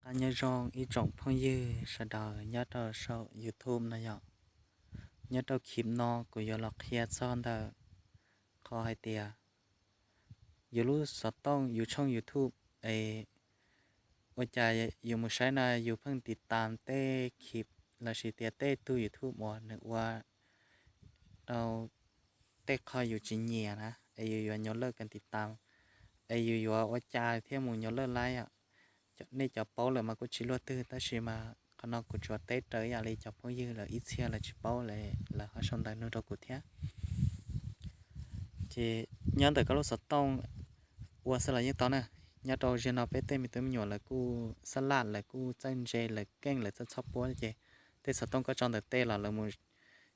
Nyob zoo ib tsoom phooj ywg sawv daws nyob rau saum YouTube no yom. Nyob rau clip no kuv yuav los qhia txog ntawm qhov hais tias yus lub xov tooj yus tshooj YouTube es ua cas yus mus saib no yus pheej tiv tam tej clip lossis tias tej tug YouTube uas nws ua rau tej qho yus tsis nyiam na es yus yuav nyuaj lawj kas tiv tam, es yus yuav ua cas thiaj mus nyuaj lawj laib yom. Nej cov paub lawm mas kuj tsis luaj twg tab sis mas qhov no kuv tsuas teb raws ib yam li cov phooj ywg lawv ib txhia lawv tsis paub lawv ho sau ntawv nug rau kuv thiab. Ces nyob ntawm koj lub xov tooj ua xwb los yeej tau na. Nyob rau zaum no peb tej me tub me nyuam lawv kuj xab laj lawv kuj txawj ntse lawv keej lawv txawj txhoj puab ces tej xov tooj koj tso ntawm tej los lawv mus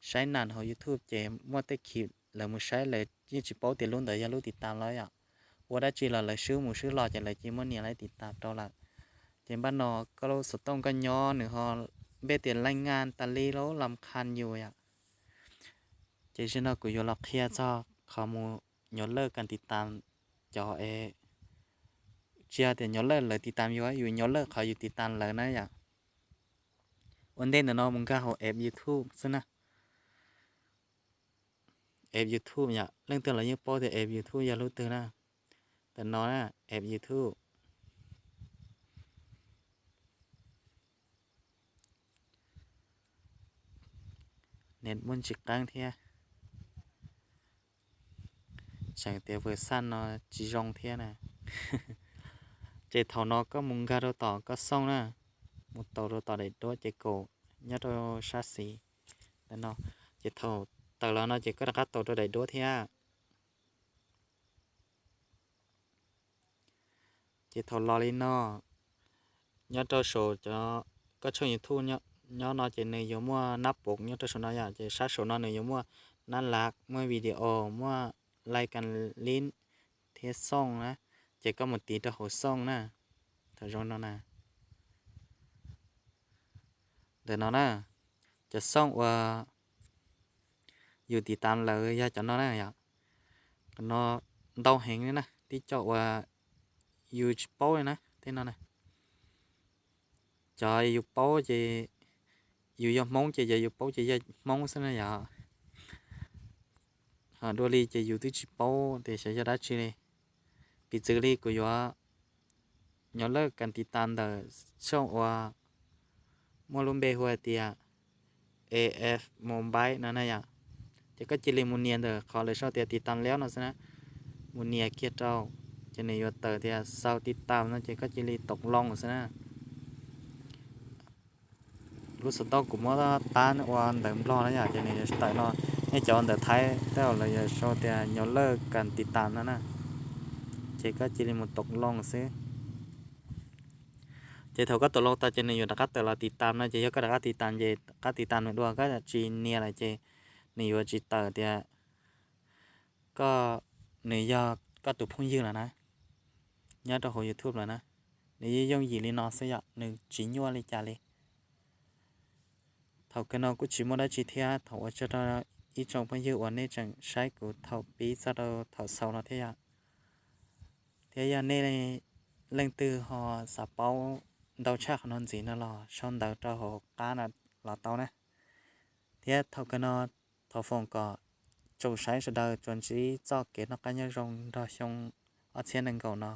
saib nas hauv YouTube ces muaj tej clip lawv mus saib lawv yeej tsis paub tias lub ntawd yog lub tiv tam lawm yom. Ua dab tsi los lawv swb mus swb los ces lawv cia li muab nias laib tiv tam rau lawm. Ces npaj no koj lub xov tooj koj nyob nws ho npej tias laj ngaj tas li lub lam khas yus yom. Ces zaum no kuv yuav los qhia txog qhov mus nyuaj lawj kas tiv tam cov es tsis yog tias nyuaj lawj lawv tiv tam yus, yus nyuaj lawj qhov yus tiv tam lawv na yom. Ua ntej ntawm no mus nkag hauv app YouTube xwb na. App YouTube yom, leej twg los yeej paub tias app YouTube yog lub twg na. Ntawm no na, app YouTube. Nws muaj ntsis qeeb thiab, tseem tias vwm xaj no tsis zoo thiab na. Ces thaum no koj mus nkag rau tom koj xoo na, mus taus rau tom daim duab ces kaum nyob rau sab xis ntawm no. Ces thaum tawm los no ces koj rov qab taus rau daim duab thiab. Ces thaum los li no, nyob rau saum cov koj tshooj YouTube nyob no ces nws yuav muaj nab pob nyob rau saum no yom, ces sab saum no nws yuav muaj nab lav, muaj video, muaj lai kas lib thiab xoo na. Ces koj mus tiv rau hauv xoo na, thaum zoo no na. Ntawm no na, cov xoo uas yus tiv tam lawm yog cov no na yom. Qhov no ntau heev li na, tib co uas yus tsis paub li na tej no na. Cov yus paub ces yus yog Hmoob ces cov yus paub ces yog Hmoob xwb na yom. Ho dua li ces yus twb tsis paub tias xyov yog dab tsi li. Piv txwv li kuv yuav nyuaj lawj kas tiv tam ntawm xoo uas muaj lub npe hu hais tias A F Mobile no na yom. Ces koj cia li mus nias ntawm qhov lawv sau tias tiv tam liab no xwb na, mus nias kiag rau, ces nws yuav tawm tias sau tiv tam no ces koj cia li taus loo xwb na. Lub xov tooj kuv muab tab ua ntawv Nplog na yom, ces nws yuav tawm no. Nej cov ua ntawv Thaib tej zaum lawv yuav sau tias nyuaj lawj kas tiv tam no na. Ces koj cia li mus taus loo xwb. Ces thaum koj taus loo tas ces nws yuav rov qab tawm los tiv tam no, ces yog koj rov qab tiv tam ces rov qab tiv tam nws dua, koj tsis nias lawm ces nws yuav tsis tawm tias koj, nws yog koj tus phooj ywg lawm na, nyob rau hauv YouTube lawm na. Nws yeej yooj yim li no xwb yom, nws tsis nyuaj li cas li. Thaum kawg no kuj tsis muaj dab tsi thiab, thov ua tsaug rau ib tsoom phooj ywg uas nej tseem saib kuv thaum pib txog rau thaum xaus no thiab yom. Thiab yog nej leej twg ho xav paub ntau tshaj qhov no ntxiv no los sau ntawv rau hauv qab no los tau na. Thiab thaum kawg no thov foom kom tsoom saib sawv daws tsuas ntsib txoj kev noj qab nyob zoo nrog xyoo ob txhiab nees nkaum no.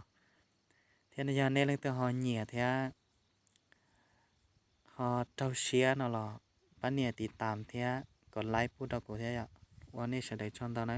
Thiab yog nej leej twg ho nyiam thiab ho raug siab no los pab nias tiv tam thiab kom like pub rau kuv thiab yom. Ua nej sawv daws tsaug ntau na.